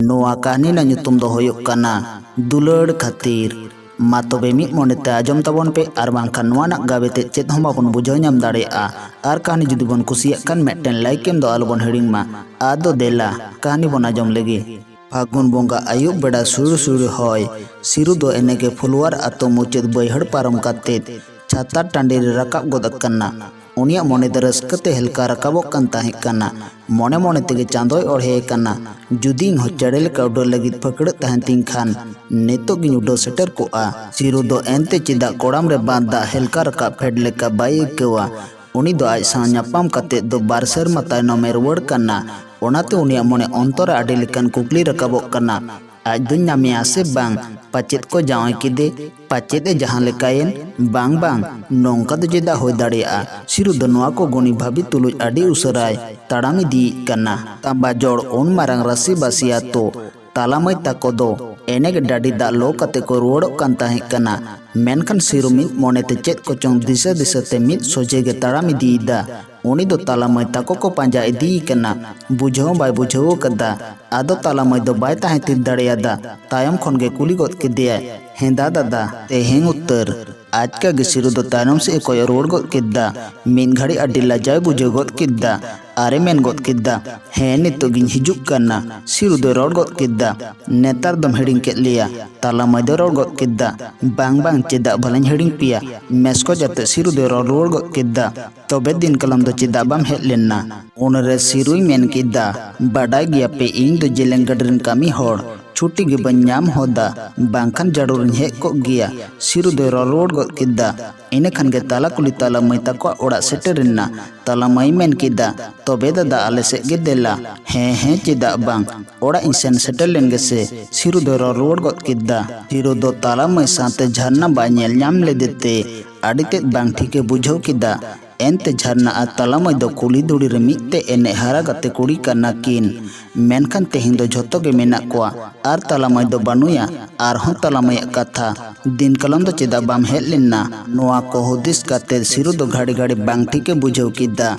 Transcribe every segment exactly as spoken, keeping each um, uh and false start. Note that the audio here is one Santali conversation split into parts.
ᱱᱚᱣᱟ ᱠᱟᱹᱦᱱᱤ ᱨᱮᱱᱟᱜ ᱧᱩᱛᱩᱢ ᱫᱚ ᱦᱩᱭᱩᱜ ᱠᱟᱱᱟ ᱫᱩᱞᱟᱹᱲ ᱠᱷᱟᱹᱛᱤᱨ᱾ ᱢᱟ ᱛᱚᱵᱮ ᱢᱤᱫ ᱢᱚᱱᱮᱛᱮ ᱟᱸᱡᱚᱢ ᱛᱟᱵᱚᱱ ᱯᱮ, ᱟᱨ ᱵᱟᱝᱠᱷᱟᱱ ᱱᱚᱣᱟ ᱨᱮᱱᱟᱜ ᱜᱟᱵᱮ ᱛᱮᱫ ᱪᱮᱫ ᱦᱚᱸ ᱵᱟᱵᱚᱱ ᱵᱩᱡᱷᱟᱹᱣ ᱧᱟᱢ ᱫᱟᱲᱮᱭᱟᱜᱼᱟ᱾ ᱟᱨ ᱠᱟᱹᱦᱱᱤ ᱡᱩᱫᱤ ᱵᱚᱱ ᱠᱩᱥᱤᱭᱟᱜ ᱠᱷᱟᱱ ᱢᱤᱫᱴᱮᱱ like ᱮᱢ ᱫᱚ ᱟᱞᱚᱵᱚᱱ ᱦᱤᱲᱤᱧ ᱢᱟ᱾ ᱟᱫᱚ ᱫᱮᱞᱟ ᱠᱟᱹᱦᱱᱤ ᱵᱚᱱ ᱟᱸᱡᱚᱢ ᱞᱮᱜᱮ᱾ ᱯᱷᱟᱹᱜᱩᱱ ᱵᱚᱸᱜᱟ ᱟᱹᱭᱩᱵ ᱵᱮᱲᱟ ᱥᱩᱲᱩ ᱥᱩᱲᱩ ᱦᱚᱭ, ᱥᱤᱨᱩ ᱫᱚ ᱮᱱᱮᱜᱮ ᱯᱷᱩᱞᱣᱟᱨ ᱟᱛᱳ ᱢᱩᱪᱟᱹᱫ ᱵᱟᱹᱭᱦᱟᱹᱲ ᱯᱟᱨᱚᱢ ᱠᱟᱛᱮ ᱪᱷᱟᱛᱟᱨ ᱴᱟᱺᱰᱤ ᱨᱮ ᱨᱟᱠᱟᱵ ᱜᱚᱫ ᱟᱠᱟᱱᱟ᱾ ᱩᱱᱤᱭᱟᱜ ᱢᱚᱱᱮ ᱫᱚ ᱨᱟᱹᱥᱠᱟᱹ ᱛᱮ ᱦᱮᱞᱠᱟ ᱨᱟᱠᱟᱵᱚᱜ ᱠᱟᱱ ᱛᱟᱦᱮᱸ ᱠᱟᱱᱟ᱾ ᱢᱚᱱᱮ ᱢᱚᱱᱮ ᱛᱮᱜᱮ ᱪᱟᱸᱫᱚᱭ ᱚᱲᱦᱮ ᱠᱟᱱᱟ, ᱡᱩᱫᱤ ᱤᱧ ᱦᱚᱸ ᱪᱮᱬᱮ ᱞᱮᱠᱟ ᱩᱰᱟᱹᱣ ᱞᱟᱹᱜᱤᱫ ᱯᱷᱟᱹᱠᱲᱟᱹᱜ ᱛᱟᱦᱮᱱ ᱛᱤᱧ ᱠᱷᱟᱱ, ᱱᱤᱛᱚᱜ ᱜᱤᱧ ᱩᱰᱟᱹᱣ ᱥᱮᱴᱮᱨ ᱠᱚᱜᱼᱟ᱾ ᱥᱤᱨᱩ ᱫᱚ ᱮᱱᱛᱮ ᱪᱮᱫᱟᱜ ᱠᱚᱲᱟᱢ ᱨᱮ ᱵᱟᱸᱫ ᱫᱟᱜ ᱦᱮᱞᱠᱟ ᱨᱟᱠᱟᱵ ᱯᱷᱮᱰ ᱞᱮᱠᱟ ᱵᱟᱭ ᱟᱹᱭᱠᱟᱹᱣᱟ? ᱩᱱᱤ ᱫᱚ ᱟᱡ ᱥᱟᱶ ᱧᱟᱯᱟᱢ ᱠᱟᱛᱮ ᱫᱚ ᱵᱟᱨ ᱥᱮᱨᱢᱟ ᱛᱟᱭᱱᱚᱢ ᱮ ᱨᱩᱣᱟᱹᱲ ᱠᱟᱱᱟ᱾ ᱚᱱᱟᱛᱮ ᱩᱱᱤᱭᱟᱜ ᱢᱚᱱᱮ ᱚᱱᱛᱚᱨ ᱨᱮ ᱟᱹᱰᱤ ᱞᱮᱠᱟᱱ ᱠᱩᱠᱞᱤ ᱨᱟᱠᱟᱵᱚᱜ ᱠᱟᱱᱟ᱾ ᱟᱡ ᱫᱚᱧ ᱧᱟᱢᱮᱭᱟ ᱥᱮ ᱵᱟᱝ? ᱯᱟᱪᱮᱫ ᱠᱚ ᱡᱟᱶᱟᱭ ᱠᱮᱫᱮ? ᱯᱟᱪᱮᱫ ᱮ ᱡᱟᱦᱟᱸ ᱞᱮᱠᱟᱭᱮᱱ? ᱵᱟᱝ, ᱵᱟᱝ, ᱱᱚᱝᱠᱟ ᱫᱚ ᱪᱮᱫᱟᱜ ᱦᱩᱭ ᱫᱟᱲᱮᱭᱟᱜᱼᱟ? ᱥᱤᱨᱩ ᱫᱚ ᱱᱚᱣᱟ ᱠᱚ ᱜᱩᱱᱤ ᱵᱷᱟᱹᱵᱤ ᱛᱩᱞᱩᱡ ᱟᱹᱰᱤ ᱩᱥᱟᱹᱨᱟᱭ ᱛᱟᱲᱟᱢ ᱤᱫᱤᱭᱮᱫ ᱠᱟᱱᱟ᱾ ᱛᱟᱢᱵᱟ ᱡᱚᱲ ᱩᱱ ᱢᱟᱨᱟᱝ ᱨᱟᱥᱤ ᱵᱟᱥᱤ ᱟᱛᱳ ᱛᱟᱞᱟ ᱢᱟᱹᱭ ᱛᱟᱠᱚ ᱫᱚ ᱮᱱᱮᱜ ᱰᱟᱹᱰᱤ ᱫᱟᱜ ᱞᱚ ᱠᱟᱛᱮ ᱠᱚ ᱨᱩᱣᱟᱹᱲᱚᱜ ᱠᱟᱱ ᱛᱟᱦᱮᱸ ᱠᱟᱱᱟ᱾ ᱢᱮᱱᱠᱷᱟᱱ ᱥᱤᱨᱩ ᱢᱤᱫ ᱢᱚᱱᱮᱛᱮ ᱪᱮᱫ ᱠᱚᱪᱚᱝ ᱫᱤᱥᱟᱹ ᱫᱤᱥᱟᱹᱛᱮ ᱢᱤᱫ ᱥᱚᱡᱷᱮ ᱜᱮ ᱛᱟᱲᱟᱢ ᱤᱫᱤᱭᱮᱫᱟ᱾ ᱩᱱᱤ ᱫᱚ ᱛᱟᱞᱟ ᱢᱟᱹᱭ ᱛᱟᱠᱚ ᱠᱚ ᱯᱟᱸᱡᱟ ᱤᱫᱤᱭᱮ ᱠᱟᱱᱟ᱾ ᱵᱩᱡᱷᱟᱹᱣ ᱦᱚᱸ ᱵᱟᱭ ᱵᱩᱡᱷᱟᱹᱣ ᱟᱠᱟᱫᱟ᱾ ᱟᱫᱚ ᱛᱟᱞᱟ ᱢᱟᱹᱭ ᱫᱚ ᱵᱟᱭ ᱛᱟᱦᱮᱸ ᱛᱷᱤᱨ ᱫᱟᱲᱮᱭᱟᱫᱟ᱾ ᱛᱟᱭᱚᱢ ᱠᱷᱚᱱ ᱜᱮ ᱠᱩᱞᱤ ᱜᱚᱫ ᱠᱮᱫᱮᱭᱟᱭ, "ᱦᱮᱸᱫᱟ ᱫᱟᱫᱟ, ᱛᱮᱦᱮᱧ ᱩᱛᱟᱹᱨ?" ᱟᱪᱠᱟ ᱜᱮ ᱥᱤᱨᱩ ᱫᱚ ᱛᱟᱭᱱᱚᱢ ᱥᱮᱫ ᱮ ᱠᱚᱭᱚᱜ ᱨᱩᱣᱟᱹᱲ ᱜᱚᱫ ᱠᱮᱫᱟ᱾ ᱢᱤᱫ ᱜᱷᱟᱹᱲᱤᱡ ᱟᱹᱰᱤ ᱞᱟᱡᱟᱣ ᱵᱩᱡᱷᱟᱹᱣ ᱜᱚᱫ ᱠᱮᱫᱟ᱾ ᱟᱨᱮ ᱢᱮᱱ ᱜᱚᱫ ᱠᱮᱫᱟ, "ᱦᱮᱸ, ᱱᱤᱛᱚᱜ ᱜᱤᱧ ᱦᱤᱡᱩᱜ ᱠᱟᱱᱟ᱾" ᱥᱤᱨᱩ ᱫᱚᱭ ᱨᱚᱲ ᱜᱚᱫ ᱠᱮᱫᱟ, "ᱱᱮᱛᱟᱨ ᱫᱚᱢ ᱦᱤᱲᱤᱧ ᱠᱮᱫ ᱞᱮᱭᱟ?" ᱛᱟᱞᱟ ᱢᱟᱹᱭ ᱫᱚᱭ ᱨᱚᱲ ᱜᱚᱫ ᱠᱮᱫᱟ, "ᱵᱟᱝ, ᱵᱟᱝ, ᱪᱮᱫᱟᱜ ᱵᱷᱟᱞᱮᱧ ᱦᱤᱲᱤᱧ ᱯᱮᱭᱟ?" ᱢᱮᱥᱠᱚᱡ ᱟᱛᱮ ᱥᱤᱨᱩ ᱫᱚᱭ ᱨᱚᱲ ᱨᱩᱣᱟᱹᱲ ᱜᱚᱫ ᱠᱮᱫᱟ, "ᱛᱚᱵᱮ ᱫᱤᱱ ᱠᱟᱞᱚᱢ ᱫᱚ ᱪᱮᱫᱟᱜ ᱵᱟᱢ ᱦᱮᱡ ᱞᱮᱱᱟ?" ᱩᱱᱨᱮ ᱥᱤᱨᱩᱭ ᱢᱮᱱ ᱠᱮᱫᱟ, "ᱵᱟᱰᱟᱭ ᱜᱮᱭᱟᱯᱮ, ᱤᱧ ᱫᱚ ᱡᱮᱞᱮᱧ ᱜᱟᱹᱰᱤ ᱨᱮᱱ ᱠᱟᱹᱢᱤ ᱦᱚᱲ, ᱪᱷᱩᱴᱤ ᱜᱮ ᱵᱟᱹᱧ ᱧᱟᱢ ᱦᱚᱫᱟ, ᱵᱟᱝᱠᱷᱟᱱ ᱡᱟᱹᱨᱩᱲᱤᱧ ᱦᱮᱡ ᱠᱚᱜ ᱜᱮᱭᱟ᱾" ᱥᱤᱨᱩ ᱫᱚᱭ ᱨᱚᱲ ᱨᱩᱣᱟᱹᱲ ᱜᱚᱫ ᱠᱮᱫᱟ᱾ ᱤᱱᱟᱹ ᱠᱷᱟᱱ ᱜᱮ ᱛᱟᱞᱟ ᱠᱩᱞᱦᱤ ᱛᱟᱞᱟ ᱢᱟᱹᱭ ᱛᱟᱠᱚᱣᱟᱜ ᱚᱲᱟᱜ ᱥᱮᱴᱮᱨ ᱮᱱᱟ᱾ ᱛᱟᱞᱟ ᱢᱟᱹᱭ ᱢᱮᱱ ᱠᱮᱫᱟ, "ᱛᱚᱵᱮ ᱫᱟᱫᱟ, ᱟᱞᱮ ᱥᱮᱫ ᱜᱮ ᱫᱮᱞᱟ᱾ ᱦᱮᱸ, ᱦᱮᱸ, ᱪᱮᱫᱟᱜ ᱵᱟᱝ, ᱚᱲᱟᱜ ᱤᱧ ᱥᱮᱱ ᱥᱮᱴᱮᱨ ᱞᱮᱱ ᱜᱮᱥᱮ᱾" ᱥᱤᱨᱩ ᱫᱚᱭ ᱨᱚᱲ ᱨᱩᱣᱟᱹᱲ ᱜᱚᱫ ᱠᱮᱫᱟ᱾ ᱥᱤᱨᱩ ᱫᱚ ᱛᱟᱞᱟ ᱢᱟᱹᱭ ᱥᱟᱶᱛᱮ ᱡᱷᱟᱨᱱᱟ ᱵᱟᱭ ᱧᱮᱞ ᱧᱟᱢ ᱞᱮᱫᱮ ᱛᱮ ᱟᱹᱰᱤ ᱛᱮᱫ ᱵᱟᱝ ᱴᱷᱤᱠᱮ ᱵᱩᱡᱷᱟᱹᱣ ᱠᱮᱫᱟ᱾ ᱮᱱᱛᱮ ᱡᱷᱟᱨᱱᱟ ᱟᱨ ᱛᱟᱞᱟ ᱢᱟᱹᱭ ᱫᱚ ᱠᱩᱞᱦᱤ ᱫᱷᱩᱲᱤ ᱨᱮ ᱢᱤᱫ ᱛᱮ ᱮᱱᱮᱡ ᱦᱟᱨᱟ ᱜᱟᱛᱮ ᱠᱩᱲᱤ ᱠᱟᱱᱟ ᱠᱤᱱ᱾ ᱢᱮᱱᱠᱷᱟᱱ ᱛᱮᱦᱮᱧ ᱫᱚ ᱡᱷᱚᱛᱚ ᱜᱮ ᱢᱮᱱᱟᱜ ᱠᱚᱣᱟ ᱟᱨ ᱛᱟᱞᱟ ᱢᱟᱹᱭ ᱫᱚ ᱵᱟᱹᱱᱩᱭᱟ᱾ ᱟᱨᱦᱚᱸ ᱛᱟᱞᱟ ᱢᱟᱹᱭᱟᱜ ᱠᱟᱛᱷᱟ, "ᱫᱤᱱ ᱠᱟᱞᱚᱢ ᱫᱚ ᱪᱮᱫᱟᱜ ᱵᱟᱢ ᱦᱮᱡ ᱞᱮᱱᱟ?" ᱱᱚᱣᱟ ᱠᱚ ᱦᱩᱫᱤᱥ ᱠᱟᱛᱮ ᱥᱤᱨᱩ ᱫᱚ ᱜᱷᱟᱹᱲᱤ ᱜᱷᱟᱹᱲᱤ ᱵᱟᱝ ᱴᱷᱤᱠᱮ ᱵᱩᱡᱷᱟᱹᱣ ᱠᱮᱫᱟ᱾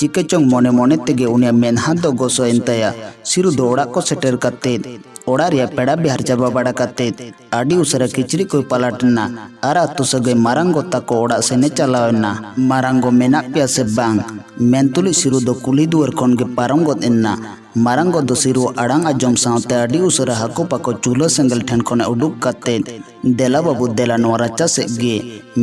ᱪᱤᱠᱟᱹ ᱪᱚᱝ ᱢᱚᱱᱮ ᱢᱚᱱᱮ ᱛᱮᱜᱮ ᱩᱱᱤᱭᱟᱜ ᱢᱮᱫᱦᱟ ᱫᱚ ᱜᱚᱥᱚᱭᱮᱱ ᱛᱟᱭᱟ᱾ ᱥᱤᱨᱩ ᱫᱚ ᱚᱲᱟᱜ ᱠᱚ ᱥᱮᱴᱮᱨ ᱠᱟᱛᱮ ᱚᱲᱟᱜ ᱨᱮᱭᱟᱜ ᱯᱮᱲᱟ ᱵᱮᱦᱟᱨ ᱪᱟᱵᱟ ᱵᱟᱲᱟ ᱠᱟᱛᱮ ᱟᱹᱰᱤ ᱩᱥᱟᱹᱨᱟ ᱠᱤᱪᱨᱤᱡ ᱠᱚᱭ ᱯᱟᱞᱟᱴ ᱮᱱᱟ ᱟᱨ ᱟᱹᱛᱩ ᱥᱟᱹᱜᱟᱹᱭ ᱢᱟᱨᱟᱝ ᱜᱚ ᱛᱟᱠᱚ ᱚᱲᱟᱜ ᱥᱮᱱᱮ ᱪᱟᱞᱟᱣ ᱮᱱᱟ᱾ ᱢᱟᱨᱟᱝ ᱜᱚ ᱢᱮᱱᱟᱜ ᱯᱮᱭᱟ ᱥᱮ ᱵᱟᱝ? ᱢᱮᱱ ᱛᱩᱞᱩᱡ ᱥᱤᱨᱩ ᱫᱚ ᱠᱩᱞᱦᱤ ᱫᱩᱣᱟᱹᱨ ᱠᱷᱚᱱ ᱜᱮ ᱯᱟᱨᱚᱢ ᱜᱚᱫ ᱮᱱᱟ᱾ ᱢᱟᱨᱟᱝ ᱜᱚ ᱫᱚ ᱥᱤᱨᱩ ᱟᱲᱟᱝ ᱟᱸᱡᱚᱢ ᱥᱟᱶᱛᱮ ᱟᱹᱰᱤ ᱩᱥᱟᱹᱨᱟ ᱦᱟᱹᱠᱩ ᱯᱟᱠᱚ ᱪᱩᱞᱦᱟᱹ ᱥᱮᱸᱜᱮᱞ ᱴᱷᱮᱱ ᱠᱷᱚᱱᱮ ᱩᱰᱩᱠ ᱠᱟᱛᱮ, "ᱫᱮᱞᱟ ᱵᱟᱹᱵᱩ, ᱫᱮᱞᱟ ᱱᱚᱣᱟ ᱨᱟᱪᱟ ᱥᱮᱫ ᱜᱮ",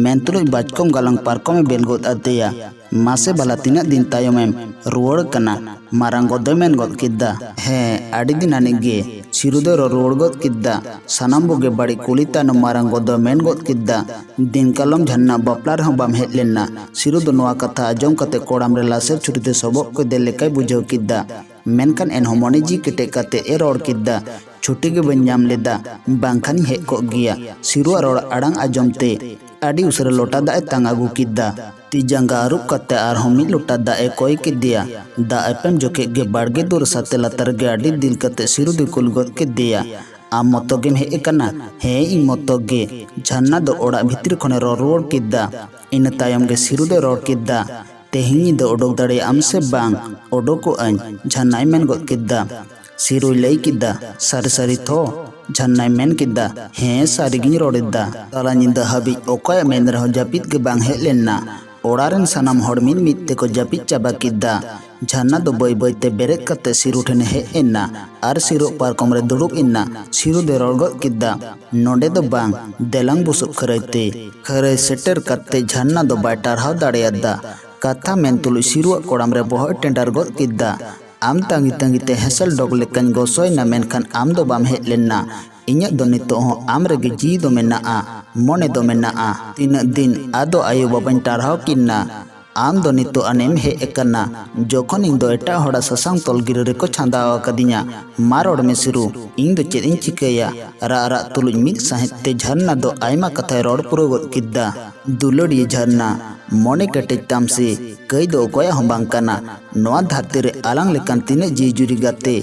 ᱢᱮᱱ ᱛᱩᱞᱩᱡ ᱵᱟᱪᱠᱚᱢ ᱜᱟᱞᱟᱝ ᱯᱟᱨᱠᱚᱢᱮ ᱵᱮᱞ ᱜᱚᱫ ᱟᱫᱮᱭᱟ᱾ ᱢᱟᱥᱮ ᱵᱷᱟᱞᱟ, ᱛᱤᱱᱟᱹᱜ ᱫᱤᱱ ᱛᱟᱭᱚᱢᱮᱢ ᱨᱩᱣᱟᱹᱲ ᱠᱟᱱᱟ? ᱢᱟᱨᱟᱝ ᱜᱚ ᱫᱚᱭ ᱢᱮᱱ ᱜᱚᱫ ᱠᱮᱫᱟ᱾ "ᱦᱮᱸ, ᱟᱹᱰᱤ ᱫᱤᱱ ᱟᱹᱱᱤᱡ ᱜᱮ", ᱥᱤᱨᱩ ᱫᱚᱭ ᱨᱚᱲ ᱨᱩᱣᱟᱹᱲ ᱜᱚᱫ ᱠᱮᱫᱟ᱾ ᱥᱟᱱᱟᱢ ᱵᱩᱜᱤ ᱵᱟᱹᱲᱤᱡ ᱠᱩᱞᱤ ᱛᱟᱭᱱᱚᱢ ᱢᱟᱨᱟᱝ ᱜᱚ ᱫᱚᱭ ᱢᱮᱱ ᱜᱚᱫ ᱠᱮᱫᱟ, "ᱫᱤᱱ ᱠᱟᱞᱚᱢ ᱡᱷᱟᱨᱱᱟ ᱵᱟᱯᱞᱟ ᱨᱮᱦᱚᱸ ᱵᱟᱢ ᱦᱮᱡ ᱞᱮᱱᱟ?" ᱥᱤᱨᱩ ᱫᱚ ᱱᱚᱣᱟ ᱠᱟᱛᱷᱟ ᱟᱸᱡᱚᱢ ᱠᱟᱛᱮ ᱠᱚᱲᱟᱢ ᱨᱮ ᱞᱟᱥᱮᱨ ᱪᱷᱩᱨᱤ ᱛᱮ ᱥᱚᱵᱚᱜ ᱠᱮᱫᱮ ᱞᱮᱠᱟᱭ ᱵᱩᱡᱷᱟᱹᱣ ᱠᱮᱫᱟ᱾ ᱢᱮᱱᱠᱷᱟᱱ ᱮᱱᱦᱚᱸ ᱢᱚᱱᱮ ᱡᱤᱣᱤ ᱠᱮᱴᱮᱡ ᱠᱟᱛᱮ ᱮ ᱨᱚᱲ ᱠᱮᱫᱟ, "ᱪᱷᱩᱴᱤ ᱜᱮ ᱵᱟᱹᱧ ᱧᱟᱢ ᱞᱮᱫᱟ, ᱵᱟᱝᱠᱷᱟᱱᱤᱧ ᱦᱮᱡ ᱠᱚᱜ ᱜᱮᱭᱟ᱾" ᱥᱤᱨᱩᱣᱟᱜ ᱨᱚᱲ ᱟᱲᱟᱝ ᱟᱸᱡᱚᱢ ᱛᱮ ᱟᱹᱰᱤ ᱩᱥᱟᱹᱨᱟ ᱞᱚᱴᱟ ᱫᱟᱜ ᱮ ᱛᱟᱝ ᱟᱹᱜᱩ ᱠᱮᱫᱟ᱾ ᱛᱤ ᱡᱟᱸᱜᱟ ᱟᱹᱨᱩᱵ ᱠᱟᱛᱮ ᱟᱨᱦᱚᱸ ᱢᱤᱫ ᱞᱚᱴᱟ ᱫᱟᱜ ᱮ ᱠᱚᱭ ᱠᱮᱫᱮᱭᱟ᱾ ᱫᱟᱜ ᱮᱯᱮᱢ ᱡᱚᱠᱷᱮᱡ ᱜᱮ ᱵᱟᱲᱜᱮ ᱫᱩᱣᱟᱹᱨ ᱥᱟᱛᱮ ᱞᱟᱛᱟᱨ ᱜᱮ ᱟᱹᱰᱤ ᱫᱤᱞ ᱠᱟᱛᱮ ᱥᱤᱨᱩ ᱫᱚᱭ ᱠᱩᱞ ᱜᱚᱫ ᱠᱮᱫᱮᱭᱟ᱾ "ᱟᱢ ᱢᱚᱛᱚ ᱜᱮᱢ ᱦᱮᱡ ᱟᱠᱟᱱᱟ?" "ᱦᱮᱸ, ᱤᱧ ᱢᱚᱛᱚ ᱜᱮ᱾" ᱡᱷᱟᱨᱱᱟ ᱫᱚ ᱚᱲᱟᱜ ᱵᱷᱤᱛᱨᱤ ᱠᱷᱚᱱᱮ ᱨᱚᱲ ᱨᱩᱣᱟᱹᱲ ᱠᱮᱫᱟ᱾ ᱤᱱᱟᱹ ᱛᱟᱭᱚᱢ ᱜᱮ ᱥᱤᱨᱩ ᱫᱚᱭ ᱨᱚᱲ ᱠᱮᱫᱟ, "ᱛᱮᱦᱮᱧ ᱧᱤᱫᱟᱹ ᱚᱰᱚᱠ ᱫᱟᱲᱮᱭᱟᱜ ᱟᱢ ᱥᱮ ᱵᱟᱝ?" "ᱚᱰᱚᱠᱚᱜ ᱟᱹᱧ", ᱡᱷᱟᱨᱱᱟᱭ ᱢᱮᱱ ᱜᱚᱫ ᱠᱮᱫᱟ᱾ ᱥᱤᱨᱩᱭ ᱞᱟᱹᱭ ᱠᱮᱫᱟ, "ᱥᱟᱹᱨᱤ ᱥᱟᱹᱨᱤ ᱛᱷᱚ?" ᱡᱷᱟᱨᱱᱟᱭ ᱢᱮᱱ ᱠᱮᱫᱟ, "ᱦᱮᱸ, ᱥᱟᱹᱨᱤᱜᱤᱧ ᱨᱚᱲ ᱮᱫᱟ᱾" ᱛᱟᱞᱟ ᱧᱤᱫᱟᱹ ᱦᱟᱹᱵᱤᱡ ᱚᱠᱚᱭᱟᱜ ᱢᱮᱱ ᱨᱮᱦᱚᱸ ᱡᱟᱹᱯᱤᱫ ᱜᱮ ᱵᱟᱝ ᱦᱮᱡ ᱞᱮᱱᱟ᱾ ᱚᱲᱟᱜ ᱨᱮᱱ ᱥᱟᱱᱟᱢ ᱦᱚᱲ ᱢᱤᱫ ᱢᱤᱫ ᱛᱮᱠᱚ ᱡᱟᱹᱯᱤᱫ ᱪᱟᱵᱟ ᱠᱮᱫᱟ᱾ ᱡᱷᱟᱨᱱᱟ ᱫᱚ ᱵᱟᱹᱭ ᱵᱟᱹᱭ ᱛᱮ ᱵᱮᱨᱮᱫ ᱠᱟᱛᱮ ᱥᱤᱨᱩ ᱴᱷᱮᱱᱮ ᱦᱮᱡ ᱮᱱᱟ ᱟᱨ ᱥᱤᱨᱩ ᱯᱟᱨᱠᱚᱢ ᱨᱮ ᱫᱩᱲᱩᱵ ᱮᱱᱟ᱾ ᱥᱤᱨᱩ ᱫᱚᱭ ᱨᱚᱲ ᱜᱚᱫ ᱠᱮᱫᱟ, "ᱱᱚᱰᱮ ᱫᱚ ᱵᱟᱝ, ᱫᱮᱞᱟᱝ ᱵᱩᱥᱩᱵ ᱠᱷᱟᱹᱨᱟᱹᱭ ᱛᱮ᱾" ᱠᱷᱟᱹᱨᱟᱹᱭ ᱥᱮᱴᱮᱨ ᱠᱟᱛᱮ ᱡᱷᱟᱨᱱᱟ ᱫᱚ ᱵᱟᱭ ᱴᱟᱨᱦᱟᱣ ᱫᱟᱲᱮᱭᱟᱫᱟ᱾ ᱠᱟᱛᱷᱟ ᱢᱮᱱ ᱛᱩᱞᱩᱡ ᱥᱤᱨᱩᱣᱟᱜ ᱠᱚᱲᱟᱢ ᱨᱮ ᱵᱚᱦᱚᱜ ᱮ ᱴᱮᱸᱰᱟᱨ ᱜᱚᱫ ᱠᱮᱫᱟ᱾ "ᱟᱢ ᱛᱟᱺᱜᱤ ᱛᱟᱺᱜᱤ ᱛᱮ ᱦᱮᱸᱥᱮᱞ ᱰᱚᱜᱽ ᱞᱮᱠᱟᱧ ᱜᱚᱥᱚᱭᱮᱱᱟ, ᱢᱮᱱᱠᱷᱟᱱ ᱟᱢ ᱫᱚ ᱵᱟᱢ ᱦᱮᱡ ᱞᱮᱱᱟ᱾ ᱤᱧᱟᱹᱜ ᱫᱚ ᱱᱤᱛᱚᱜ ᱦᱚᱸ ᱟᱢ ᱨᱮᱜᱮ ᱡᱤᱣᱤ ᱫᱚ ᱢᱮᱱᱟᱜᱼᱟ, ᱢᱚᱱᱮ ᱫᱚ ᱢᱮᱱᱟᱜᱼᱟ᱾ ᱛᱤᱱᱟᱹᱜ ᱫᱤᱱ ᱟᱫᱚ ᱟᱭᱳ ᱵᱟᱵᱟᱧ ᱴᱟᱨᱦᱟᱣ ᱠᱤᱱᱟ? ᱟᱢ ᱫᱚ ᱱᱤᱛᱚᱜ ᱟᱱᱮᱢ ᱦᱮᱡ ᱟᱠᱟᱱᱟ, ᱡᱚᱠᱷᱚᱱ ᱤᱧ ᱫᱚ ᱮᱴᱟᱜ ᱦᱚᱲᱟᱜ ᱥᱟᱥᱟᱝ ᱛᱚᱞ ᱜᱤᱨᱟᱹ ᱨᱮᱠᱚ ᱪᱷᱟᱸᱫᱟᱣ ᱟᱠᱟᱫᱤᱧᱟ᱾ ᱢᱟ ᱨᱚᱲ ᱢᱮ ᱥᱤᱨᱩ, ᱤᱧ ᱫᱚ ᱪᱮᱫ ᱤᱧ ᱪᱤᱠᱟᱹᱭᱟ?" ᱨᱟᱜ ᱨᱟᱜ ᱛᱩᱞᱩᱡ ᱢᱤᱫ ᱥᱟᱸᱦᱮᱫ ᱛᱮ ᱡᱷᱟᱨᱱᱟ ᱫᱚ ᱟᱭᱢᱟ ᱠᱟᱛᱷᱟᱭ ᱨᱚᱲ ᱯᱩᱨᱟᱹᱣ ᱜᱚᱫ ᱠᱮᱫᱟ᱾ ᱫᱩᱞᱟᱹᱲᱤᱭᱟᱹ ᱡᱷᱟᱨᱱᱟ, ᱢᱚᱱᱮ ᱠᱮᱴᱮᱡ ᱛᱟᱢ ᱥᱮ, ᱠᱟᱹᱭ ᱫᱚ ᱚᱠᱚᱭᱟᱜ ᱦᱚᱸ ᱵᱟᱝ ᱠᱟᱱᱟ᱾ ᱱᱚᱣᱟ ᱫᱷᱟᱹᱨᱛᱤ ᱨᱮ ᱟᱞᱟᱝ ᱞᱮᱠᱟᱱ ᱛᱤᱱᱟᱹᱜ ᱡᱤᱣᱤ ᱡᱩᱨᱤ ᱜᱟᱛᱮ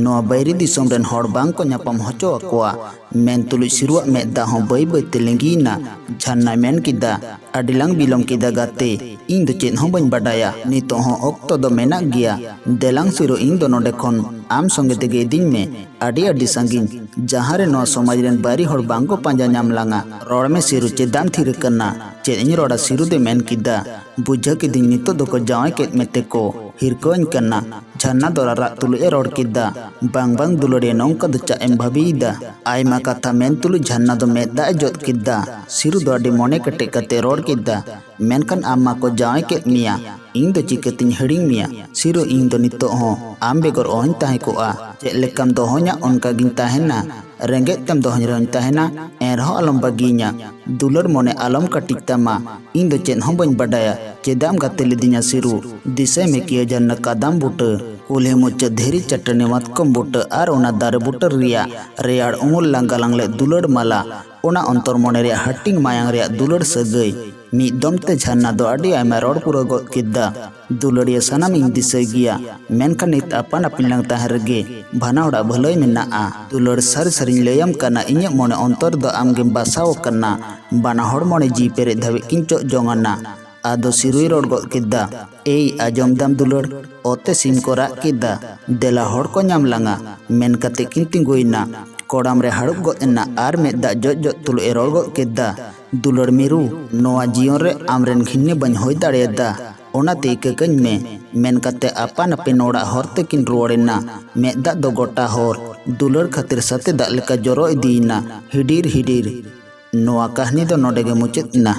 ᱱᱚᱣᱟ ᱵᱟᱹᱭᱨᱤ ᱫᱤᱥᱚᱢ ᱨᱮᱱ ᱦᱚᱲ ᱵᱟᱝ ᱠᱚ ᱧᱟᱯᱟᱢ ᱦᱚᱪᱚ ᱟᱠᱚᱣᱟ᱾ ᱢᱮᱱ ᱛᱩᱞᱩᱡ ᱥᱤᱨᱩᱣᱟᱜ ᱢᱮᱫ ᱫᱟᱜ ᱦᱚᱸ ᱵᱟᱹᱭ ᱵᱟᱹᱭ ᱛᱮ ᱞᱤᱸᱜᱤᱭᱮᱱᱟ᱾ ᱡᱷᱟᱨᱱᱟᱭ ᱢᱮᱱ ᱠᱮᱫᱟ, "ᱟᱹᱰᱤ ᱞᱟᱝ ᱵᱤᱞᱚᱢ ᱠᱮᱫᱟ ᱜᱟᱛᱮ, ᱤᱧ ᱫᱚ ᱪᱮᱫ ᱦᱚᱸ ᱵᱟᱹᱧ ᱵᱟᱰᱟᱭᱟ᱾ ᱱᱤᱛᱚᱜ ᱦᱚᱸ ᱚᱠᱛᱚ ᱫᱚ ᱢᱮᱱᱟᱜ ᱜᱮᱭᱟ᱾ ᱫᱮᱞᱟᱝ ᱥᱤᱨᱩ, ᱤᱧ ᱫᱚ ᱱᱚᱰᱮ ᱠᱷᱚᱱ ᱟᱢ ᱥᱚᱸᱜᱮ ᱛᱮᱜᱮ ᱤᱫᱤᱧ ᱢᱮ, ᱟᱹᱰᱤ ᱟᱹᱰᱤ ᱥᱟᱺᱜᱤᱧ, ᱡᱟᱦᱟᱸ ᱨᱮ ᱱᱚᱣᱟ ᱥᱚᱢᱟᱡᱽ ᱨᱮᱱ ᱵᱟᱹᱭᱨᱤ ᱦᱚᱲ ᱵᱟᱝ ᱠᱚ ᱯᱟᱸᱡᱟ ᱧᱟᱢ ᱞᱟᱝᱟ᱾ ᱨᱚᱲ ᱢᱮ ᱥᱤᱨᱩ, ᱪᱮᱫᱟᱜ ᱮᱢ ᱛᱷᱤᱨ ᱟᱠᱟᱱᱟ?" "ᱪᱮᱫ ᱤᱧ ᱨᱚᱲᱟ ᱥᱤᱨᱩ?" ᱫᱚᱭ ᱢᱮᱱ ᱠᱮᱫᱟ᱾ "ᱵᱩᱡᱷᱟᱹᱣ ᱠᱤᱫᱟᱹᱧ, ᱱᱤᱛᱚᱜ ᱫᱚᱠᱚ ᱡᱟᱶᱟᱭ ᱠᱮᱫ ᱢᱮᱛᱮ ᱠᱚ ᱦᱤᱨᱠᱟᱹᱣᱟᱹᱧ ᱠᱟᱱᱟ᱾ ᱡᱷᱟᱨᱱᱟ ᱫᱚ ᱨᱟᱨᱟᱜ ᱛᱩᱞᱩᱡ ᱮ ᱨᱚᱲ ᱠᱮᱫᱟ᱾ ᱵᱟᱝ ᱵᱟᱝ ᱫᱩᱞᱟᱹᱲᱤᱭᱟᱹ, ᱱᱚᱝᱠᱟ ᱫᱚ ᱪᱟᱜ ᱮᱢ ᱵᱷᱟᱹᱵᱤᱭᱮᱫᱟ?" ᱟᱭᱢᱟ ᱠᱟᱛᱷᱟ ᱢᱮᱱ ᱛᱩᱞᱩᱡ ᱡᱷᱟᱨᱱᱟ ᱫᱚ ᱢᱮᱫ ᱫᱟᱜ ᱮ ᱡᱚᱫ ᱠᱮᱫᱟ᱾ ᱥᱤᱨᱩ ᱫᱚ ᱟᱹᱰᱤ ᱢᱚᱱᱮ ᱠᱮᱴᱮᱡ ᱠᱟᱛᱮ ᱨᱚᱲ ᱠᱮᱫᱟ, "ᱢᱮᱱᱠᱷᱟᱱ ᱟᱢ ᱢᱟ ᱠᱚ ᱡᱟᱶᱟᱭ ᱠᱮᱫ ᱢᱮᱭᱟ, ᱤᱧ ᱫᱚ ᱪᱤᱠᱟᱹᱛᱤᱧ ᱦᱤᱲᱤᱧ ᱢᱮᱭᱟ? ᱥᱤᱨᱩ, ᱤᱧ ᱫᱚ ᱱᱤᱛᱚᱜ ᱦᱚᱸ ᱟᱢ ᱵᱮᱜᱚᱨ ᱚᱦᱚᱧ ᱛᱟᱦᱮᱸ ᱠᱚᱜᱼᱟ᱾ ᱪᱮᱫ ᱞᱮᱠᱟᱢ ᱫᱚᱦᱚᱧᱟ ᱚᱱᱠᱟ ᱜᱤᱧ ᱛᱟᱦᱮᱱᱟ᱾ ᱨᱮᱸᱜᱮᱡ ᱛᱮᱢ ᱫᱚᱦᱚᱧ ᱨᱮᱦᱚᱧ ᱛᱟᱦᱮᱱᱟ, ᱮᱱᱨᱮᱦᱚᱸ ᱟᱞᱚᱢ ᱵᱟᱹᱜᱤᱭᱟᱹᱧᱟ᱾ ᱫᱩᱞᱟᱹᱲ ᱢᱚᱱᱮ ᱟᱞᱚᱢ ᱠᱟᱹᱴᱤᱡ ᱛᱟᱢᱟ᱾ ᱤᱧ ᱫᱚ ᱪᱮᱫ ᱦᱚᱸ ᱵᱟᱹᱧ ᱵᱟᱰᱟᱭᱟ᱾ ᱪᱮᱫᱟᱜ ᱮᱢ ᱜᱟᱛᱮ ᱞᱤᱫᱤᱧᱟ ᱥᱤᱨᱩ? ᱫᱤᱥᱟᱹᱭ ᱢᱮ ᱠᱤᱭᱟᱹ ᱡᱷᱟᱨᱱᱟ ᱠᱟᱫᱟᱢ ᱵᱩᱴᱟᱹ, ᱠᱩᱞᱦᱤ ᱢᱩᱪᱟᱹᱫ ᱫᱷᱤᱨᱤ ᱪᱟᱹᱴᱟᱹᱱᱤ ᱢᱟᱛᱠᱚᱢ ᱵᱩᱴᱟᱹ ᱟᱨ ᱚᱱᱟ ᱫᱟᱨᱮ ᱵᱩᱴᱟᱹ ᱨᱮᱭᱟᱜ ᱨᱮᱭᱟᱲ ᱩᱢᱩᱞ ᱞᱟᱝᱜᱟ ᱞᱟᱝᱞᱮ ᱫᱩᱞᱟᱹᱲ ᱢᱟᱞᱟ, ᱚᱱᱟ ᱚᱱᱛᱚᱨ ᱢᱚᱱᱮ ᱨᱮᱭᱟᱜ ᱦᱟᱹᱴᱤᱧ ᱢᱟᱭᱟᱝ ᱨᱮᱭᱟᱜ ᱫᱩᱞᱟᱹᱲ ᱥᱟᱹᱜᱟᱹᱭ᱾" ᱢᱤᱫ ᱫᱚᱢ ᱛᱮ ᱡᱷᱟᱨᱱᱟ ᱫᱚ ᱟᱹᱰᱤ ᱟᱭᱢᱟ ᱨᱚᱲ ᱯᱩᱨᱟᱹᱣ ᱜᱚᱫ ᱠᱮᱫᱟ᱾ "ᱫᱩᱞᱟᱹᱲᱤᱭᱟᱹ, ᱥᱟᱱᱟᱢ ᱤᱧ ᱫᱤᱥᱟᱹᱭ ᱜᱮᱭᱟ, ᱢᱮᱱᱠᱷᱟᱱ ᱱᱤᱛ ᱟᱯᱟᱱ ᱟᱹᱯᱤᱱ ᱞᱟᱝ ᱛᱟᱦᱮᱸ ᱨᱮᱜᱮ ᱵᱟᱱᱟ ᱦᱚᱲᱟᱜ ᱵᱷᱟᱹᱞᱟᱹᱭ ᱢᱮᱱᱟᱜᱼᱟ᱾ ᱫᱩᱞᱟᱹᱲ, ᱥᱟᱹᱨᱤ ᱥᱟᱹᱨᱤᱧ ᱞᱟᱹᱭᱟᱢ ᱠᱟᱱᱟ, ᱤᱧᱟᱹᱜ ᱢᱚᱱᱮ ᱚᱱᱛᱚᱨ ᱫᱚ ᱟᱢᱜᱮᱢ ᱵᱟᱥᱟᱣ ᱟᱠᱟᱱᱟ᱾" ᱵᱟᱱᱟ ᱦᱚᱲ ᱢᱚᱱᱮ ᱡᱤᱣᱤ ᱯᱮᱨᱮᱡ ᱫᱷᱟᱹᱵᱤᱡ ᱠᱤᱱ ᱪᱚᱜ ᱡᱚᱝ ᱟᱱᱟ᱾ ᱟᱫᱚ ᱥᱤᱨᱩᱭ ᱨᱚᱲ ᱜᱚᱫ ᱠᱮᱫᱟ, "ᱮᱭ, ᱟᱸᱡᱚᱢ ᱫᱟᱢ ᱫᱩᱞᱟᱹᱲ?" ᱚᱛᱮ ᱥᱤᱢ ᱠᱚ ᱨᱟᱜ ᱠᱮᱫᱟ᱾ "ᱫᱮᱞᱟ ᱦᱚᱲ ᱠᱚ ᱧᱟᱢ ᱞᱟᱝᱟ," ᱢᱮᱱ ᱠᱟᱛᱮ ᱠᱤᱱ ᱛᱤᱸᱜᱩᱭᱮᱱᱟ᱾ ᱠᱚᱲᱟᱢ ᱨᱮ ᱦᱟᱹᱲᱩᱵ ᱜᱚᱫ ᱮᱱᱟ ᱟᱨ ᱢᱮᱫ ᱫᱟᱜ ᱡᱚᱡ ᱡᱚᱡ ᱛᱩᱞᱩᱡ ᱮ ᱨᱚᱲ ᱜᱚᱫ ᱠᱮᱫᱟ, "ᱫᱩᱞᱟᱹᱲ ᱢᱤᱨᱩ, ᱱᱚᱣᱟ ᱡᱤᱭᱚᱱ ᱨᱮ ᱟᱢᱨᱮᱱ ᱜᱷᱤᱱᱱᱤ ᱵᱟᱹᱧ ᱦᱩᱭ ᱫᱟᱲᱮᱭᱟᱫᱟ, ᱚᱱᱟᱛᱮ ᱤᱠᱟᱹ ᱠᱟᱹᱧ ᱢᱮ᱾" ᱢᱮᱱ ᱠᱟᱛᱮ ᱟᱯᱟᱱ ᱟᱹᱯᱤᱱ ᱚᱲᱟᱜ ᱦᱚᱨ ᱛᱮᱠᱤᱱ ᱨᱩᱣᱟᱹᱲ ᱮᱱᱟ᱾ ᱢᱮᱫ ᱫᱟᱜ ᱫᱚ ᱜᱚᱴᱟ ᱦᱚᱨ ᱫᱩᱞᱟᱹᱲ ᱠᱷᱟᱹᱛᱤᱨ ᱥᱟᱛᱮ ᱫᱟᱜ ᱞᱮᱠᱟ ᱡᱚᱨᱚ ᱤᱫᱤᱭᱮᱱᱟ, ᱦᱤᱰᱤᱨ ᱦᱤᱰᱤᱨ᱾ ᱱᱚᱣᱟ ᱠᱟᱹᱦᱱᱤ ᱫᱚ ᱱᱚᱰᱮ ᱜᱮ ᱢᱩᱪᱟᱹᱫ ᱮᱱᱟ᱾